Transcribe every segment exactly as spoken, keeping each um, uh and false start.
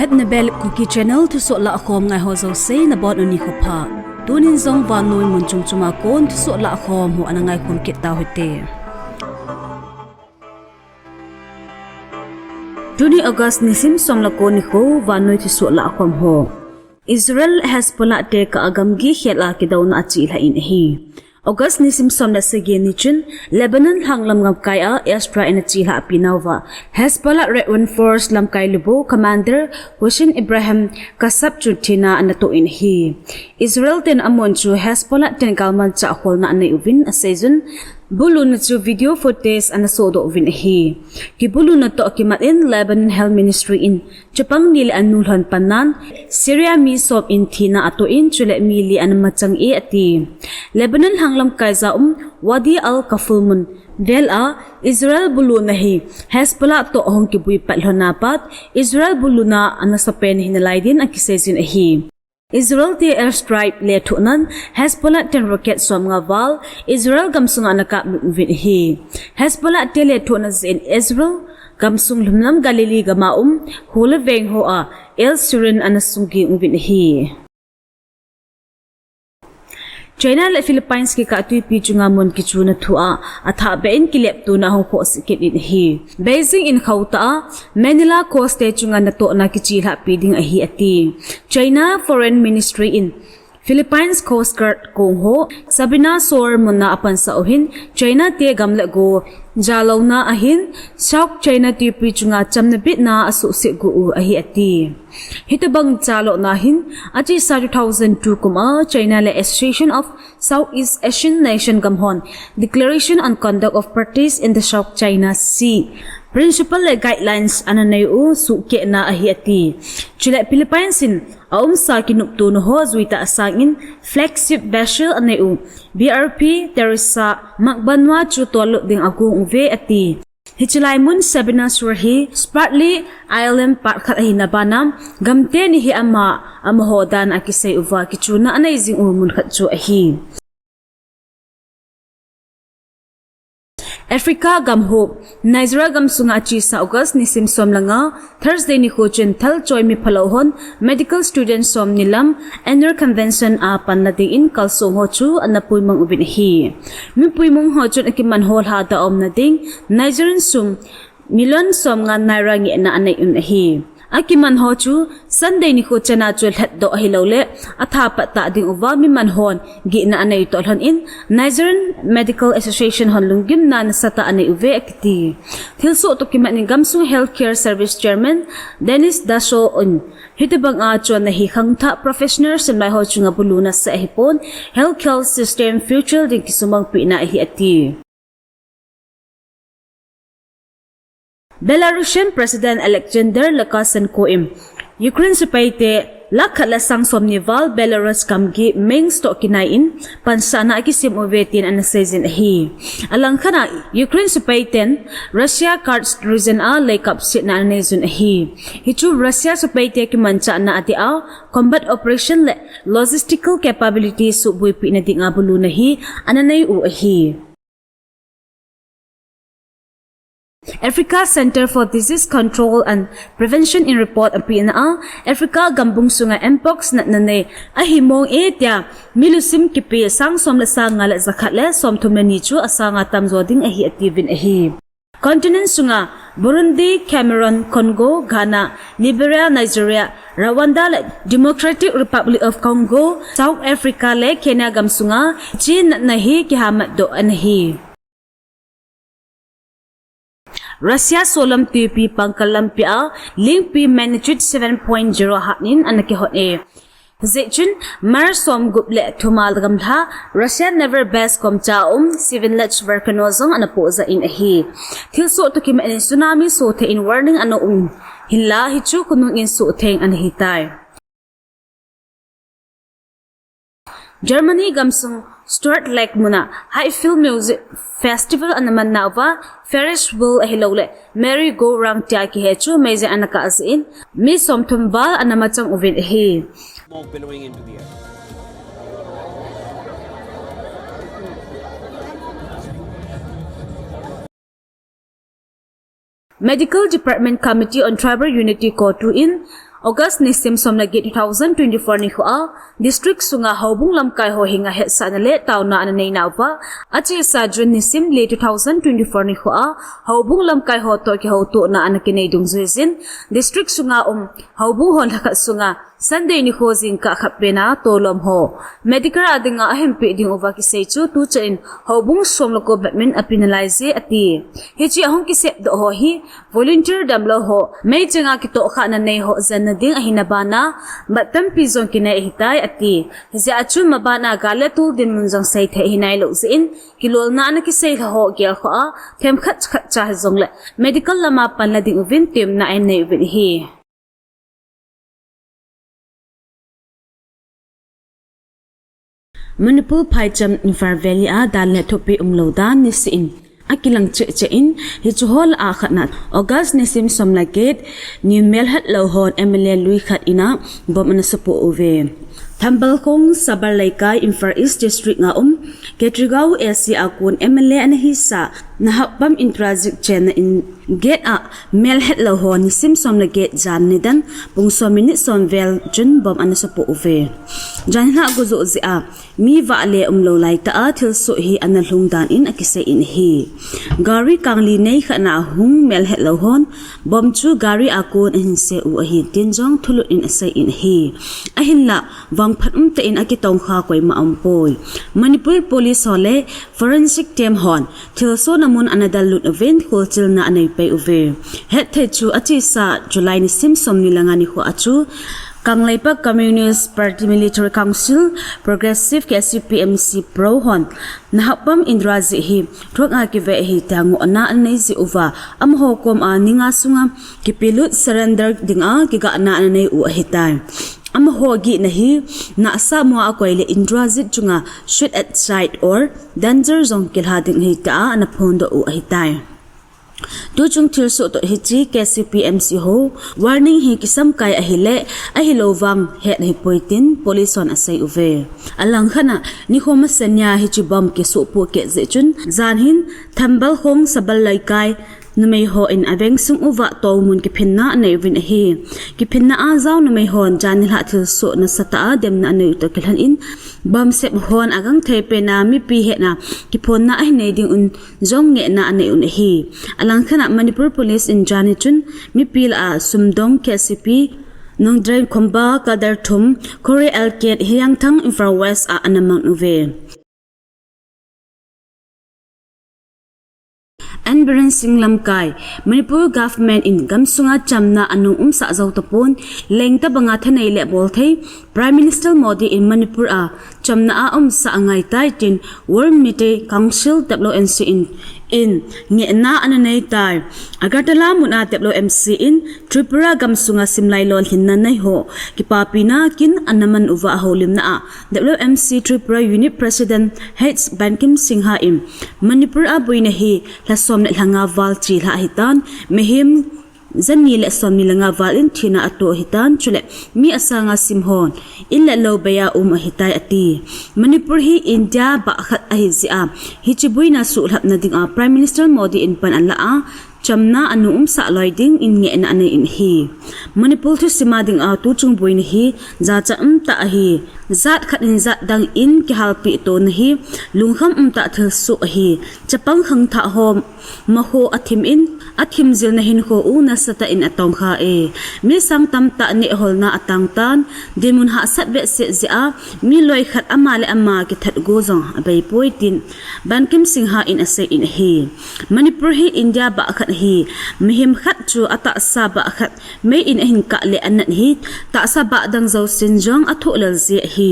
At na bel Kuki Channel thusoh lahkhom ngai ho jouse nabonun nikho pha. Tunin jong vannoi mun chom chom a kon thusoh lahkhom ho ana ngaikhom kit tau hite. Tuni August nisim som le ko nikho vannoi thusoh lahkhom ho. Israel Hezbollah te kah a gamgi khel a kidouna achelhah in ahi. August nisim som le sagi ni chun Lebanon lhanglam gamkai a airstrike ana chelhah pi nauva Hezbollah Red One Force lamkai lubu commander Hussein Ibrahim Kassab chu thina ana toh in ahi. Israel ten amon chu Hezbollah ten galmanchah kholna anei uvin aseijun, buluna chu video footage ana sodoh uvin ahi. Kibuluna toh kimat in Lebanon Health Ministry in chapang ni le anu lhon pannan Syria mi som in thina atoh in chule mi li ana machang e ati. Lebanon lhanglam kaija um Wadi al-Kaful mun vel a Israel buluna hi Hezbollah toh ahung kibui pat lhon apat Israel buluna ana sopen hinalai din akiseijin ahi. Israel te airstrike lethuhnan Hezbollah ten rocket somnga val Israel gamsunga ana kaplut uvin ahi. Hezbollah te lethuhna jeh in Israel gamsung lhumlam Galilee gama um hule veng ho a El Sirin ana sungging uvin ahi. China le Philippines kikah twipi chunga mun kichuna thu a athah beh in kileptona ahung khohsah kit in ahi. Beijing in khauta a Manila coast te chunga natohna kichelhah pi ding ahi ati. China Foreign Ministry in Philippines Coast Guard kong ho Sabina Shoal munna apansah u hin China te gam le go jalouna ahin South China twipi chunga chamna bitna asuhset gu u ahi ati. Hitobang jalouna hin achesa two thousand two kum a China le Association of Southeast Asian Nation gam hon Declaration on Conduct of Practice in the South China Sea Principle le Guidelines ana nei u suhkehna ahi ati. Chule Philippines in aumsa kinoptona ho juitah sangin flagship vessel anei u B R P Teresa Magbanua chu tollut ding agong uve ati. Hiche lai mun Sabina Shoal hi Spratly Island part khat ahina bana gamteni hi ama amaho dan a kisei uva kichuna anei jing u mun khat chu ahi. Africa gam ho Nigeria gamsunga achesa August nisim som le nga Thursday nikho chun thalchoi mi phalou hon medical student somni lam annual convention a panna dingin kalsong ho chu ana puimang uvin ahi. Mi puimang ho chun akiman ho lhada umna ding Nigerian sum million somnga naira ngehna anei un ahi. Akiman ho chu Sunday nikho chana chu lhatdoh ahilouleh athapat tah ding uva miman hon gihna anei toh lhon in Nigerian Medical Association hon lunggimna nasatah anei uve akiti. Thilsoh toh kimat in gamsung Healthcare Service Chairman Dennis Dasho in hitobang a chonna hi khangthah professional simlai ho chunga buluna seh ahipon healthcare system future ding kisumangpehna ahi ati. Belarusian President Alexander Lukashenko in Ukraine sepaite lakh khat le sang somni val Belarus gamgi Minsk toh kinai in pansahna akisem uve tin ana seijin ahi. Alangkhat a Ukraine sepaiten Russia Kursk region a leikap setna ana neijun ahi. Hichu Russia sepaite kimanchahna adeh a combat operation le logistical capability suhboipehna dinga buluna hi ana nei u ahi. Africa Center for Disease Control and Prevention in report apehna a Africa gambung sunga mpox natna nei ahimong e tia mi lusim kipe sang som le sang nga le jakhat le somthum le ni chu asanga tamjo ding ahi atiuvin ahi. Continent sunga Burundi, Cameroon, Congo, Ghana, Liberia, Nigeria, Rwanda le Democratic Republic of Congo, South Africa le Kenya gamsunga hiche natna hi kihamatdoh ana hi. Russia solam twipi pangkal lampi a lingpi magnitude seven point zero hatnin ana kihot e. Hijeh chun March somgup le thum a gamla Russia naval base komcha a um Svidnaya volcano jong ana pohjah in ahi. Thilsoh toh kimat in tsunami sohthei in warning ana um hinla hichu khonung in sohtheng ana hitai. Germany gamsung Stuttgart muna High Film Music Festival ana manna uva Ferris wheel ahilouleh merry-go-round tia kihe chu meijin ana kahjin mi somthum val ana machang uvin ahi. Smoke billowing into the air. Medical Department Committee on Tribal Unity, CoTU in August nisim som le get two thousand twenty-four nikho a, district sunga houbung lamkai ho henga hetsahna le taona ana neina uva, achesa June nisim li two thousand twenty-four nikho a, houbung lamkai ho toh kihoutona ana kinei dungjuijin, district sunga um houbung ho lhakhat sunga Sunday nikho jingkah khat pena tolom ho medical a dinga ahinpeh ding uva kisei chu tuchan in houbung som le ko betmin apeh nalaiye ati. Hiche ahung kisepdoh ho hi volunteer damlou ho, meichanga kitohkhahna nei ho jenna ding ahina bana, bat tampi jong kinei ahitai ati. Hijeh a chu mabana gal le tol dinmun jong seithei ahi nailou jeh in, kilolna ana kisei lha ho gelkhoh a, themkhat khatcha hijongle medical lama panla ding uvin temna anei uvin ahi. Manipur phaicham Imphal Valley a dan le thupi umlou dan niseh in akilang cheh cheh in, hichu ho lah a khatna August nisim som le get ni melhetlou hon M L A lui khat in a bomb ana supoh uve. Thambalkhong Sabar Leikai, Imphal East District a um, Ketrigaon A C a kon M L A ana hisa Nahapam Indrajit chenna in gate a melhetlou ho nisim som le get jan nidan pung som minute som vel chun bomb ana supoh uve. Jan hilhah gojuh jeh a mi vah le umlou laitah a thilsoh hi ana lhung dan in akisei in ahi. Gari kangli nei khatna a hung melhetlou hon bomb chu gari a kon ahin se u ahi tin jong thulut in asei in ahi. Ahinlah vangphat umtah in akitongkha koima aumpoi. Manipur Police ho le forensic team hon thilsohna mun ana dallut uvin kholchilna anei pei uve. Hetthei chu achesa July nisim somni le nga nikho a chu Kangleipak Communist Party Military Council, Progressive K C P M C Pro hon Nahapam Indrajit hi drug a kive ahi tia ngohna ana nei jeh uva, amaho koma ni nga sunga kipelut surrender dinga kigahna ana nei u ahitai. Amaho gihna hi nahsah mo a akoi le Indrajit chunga shoot at sight or danger jong kilha ding ahi tia ana phondoh u ahitai. Tuchung thilsoh toh hiche K C P M C ho warning hi kisamkai ahile, ahilou vang het ahipoi tin police hon asei uve. Alangkhat a nikho masanga hiche bomb kisuhpoh kit jeh chun jan hin Thambalkhong Sabar Leikai numei hon avengsung uva toumun kiphinna anei uvin ahi. Kiphinna a jao numei hon jan nilhah thilsoh nasatah a demna anei u toh kilhon in, bomb sep hon agangthei pena mipi hetna kiphonna ahin nei ding un jong ngehna anei un ahi. Alangkhat a Manipur Police in jan ni chun mipi lah a Sumdong K C P, Nongdren Khumba, Kadarthum, Khore L K, Hiyangthang, Imphal West a ana mang uve. N Biren Singh lamkai, Manipur government in gamsunga chamna anung umsah jou tapon, lengtah banga thanei le bolthei, Prime Minister Modi in Manipur a chamna aumsah angaitai tin World Meitei Council W M C in, in ngehna ana neitai. Agartala mun a W M C in Tripura gamsunga simlai lolhinna nei ho kipapina kin ana man uva ahoulimna a W M C Tripura Unit President H Bankim Singha in Manipur a boina hi lha som le lha nga val chelha ahitan, mihem jani le somni le nga val in thina atoh ahitan, chule mi asanga sim hon in le lou bei a um ahitai ati. Manipur hi India bah khat ahi jeh a, hiche boina suhlhapna dinga Prime Minister Modi in pan alah a, chamna anung umsah loi dingin ngehna anei in ahi. Manipur thusim a dinga tuchung boina hi jachat umtah ahi. Jat khat in jat dang in kihalpeh tona hi lungkham umtah thilsoh ahi. Chapang khangthah ho maho athim in, athim jilna hinkho u nasatah in atongkha e. Mi sang tamtah neh holna atangtan, dinmun hahsat behseh jeh a, mi loi khat ama le ama kithat go jong abeipoi tin Bankim Singha in asei in ahi. Manipur hi India bah khat ahi, mihem khat chu atahsa bah khat mei in ahin kah le anat hi, tahsa bah dang jousen jong athoh lel jeh ahi.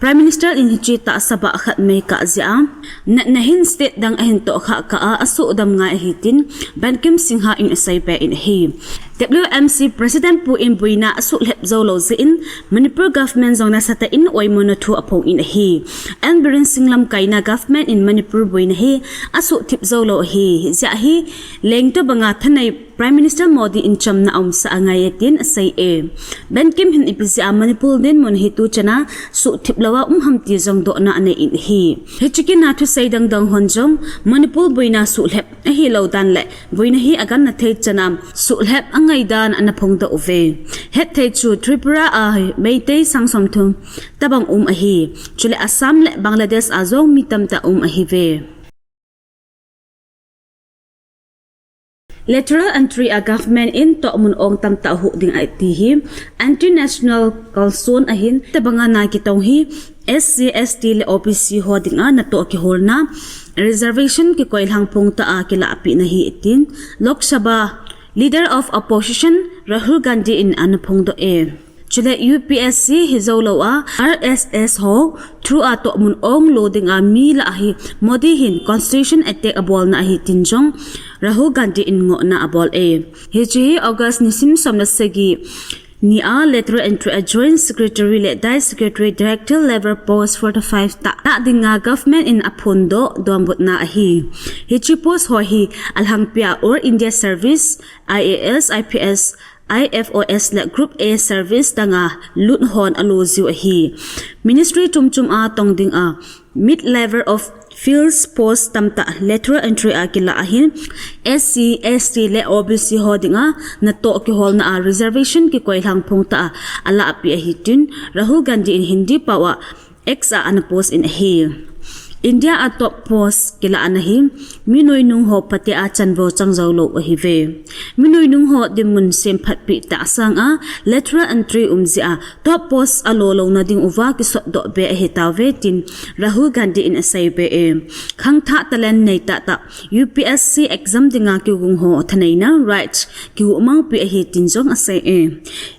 Prime Minister in hiche tahsa bah khat mei kah jeh a, natna hin state dang ahin tohkhah kah a, asohdam ngai ahi tin Bankim Singha in asei be in ahi. W M C President pu in boina asuhlhep joulou jeh in Manipur government jong nasatah in oimona thu aphong in ahi. N Biren Singh lamkaina government in Manipur boina hi asuhthip joulou ahi. Hijeh hi lengtah banga thanei Prime Minister Modi in chamna aumsah angai e tin asei e. Bankim hin ipi jeh a Manipur dinmun hi tuchan a suhthip lou a um ham ti jong dohna anei in ahi. Hiche kin a thusei dangdang hon jong Manipur boina suhlhep ahilou dan le boina hi agangna thei chan a suhlhep angai dan ana phongdoh uve. Hetthei chu Tripura a Meitei sang somthum tobang um ahi. Chule Assam le Bangladesh a jong mi tamtah um ahiuve. Lateral entry a government in tohmun ong tamtah huh ding ahi ti hi, anti-national kalson ahin, hitobanga na kitong hi S C, S T le O B C ho dinga natoh kiholna, reservation kikoilhang phongtah a kilahpeh na ahi tin, Lok Sabha Leader of Opposition Rahul Gandhi in ana phongdoh e. Chule U P S C hijou lou a R S S ho through a tohmun ong lo dinga mi lah a hi Modi hin constitution attack abolna ahi tin jong Rahul Gandhi in ngohna abol e. Hiche hi August nisim som le sagi ni a lateral entry a Joint Secretary le Diet Secretary Director level post forty-five tah, tah dinga government in aphondoh donbutna ahi. Hiche post ho hi alhangpia All India Service, I A S, I P S, I F O S le Group A service danga lut hon alo jiu ahi. Ministry chomchom a tong dinga mid-level official post tamtah lateral entry a kilah ahin, S C, S T le O B C ho dinga natoh kiholna a reservation kikoilhang phongtah a alahpeh ahi tin Rahul Gandhi in Hindi pao a X a ana post in ahi. India a top post kilahna hi mi noinung ho phatea chanvo chang jou lou ahiuve. Mi noinung ho dinmun semphatpeh tah sanga lateral entry um jeh a top post alo louna dinguva kisotdoh be ahitauve tin Rahul Gandhi in asei be e. Khangthah talent nei tahtah U P S C exam dinga kigong ho thaneina right kihuhmangpeh ahi tin jong asei e.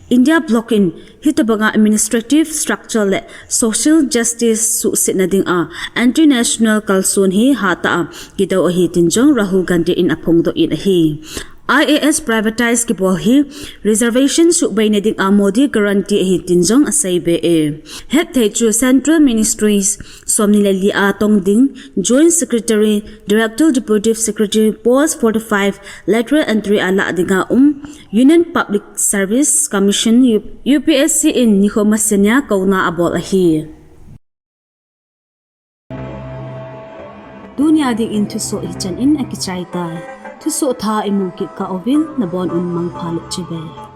India bloc in hitobanga administrative structure le social justice suhsetna dinga anti-national kalson hi hatah a kidou ahi tin jong Rahul Gandhi in aphongdoh in ahi. I A S privatise kibol hi reservation suhbeina dinga Modi guarantee ahi tin jong asei be e. Hetthei chu Central Ministries somni le li a tong ding Joint Secretary, Director, Deputy Secretary post forty-five lateral entry a lah dinga um Union Public Service Commission, U P S C in nikho masanga kouna abol ahi. Tunia dingin thusoh hichan in akichai tai. Thusoh thah imu kit kah uvin nabon un mangpha le chibai.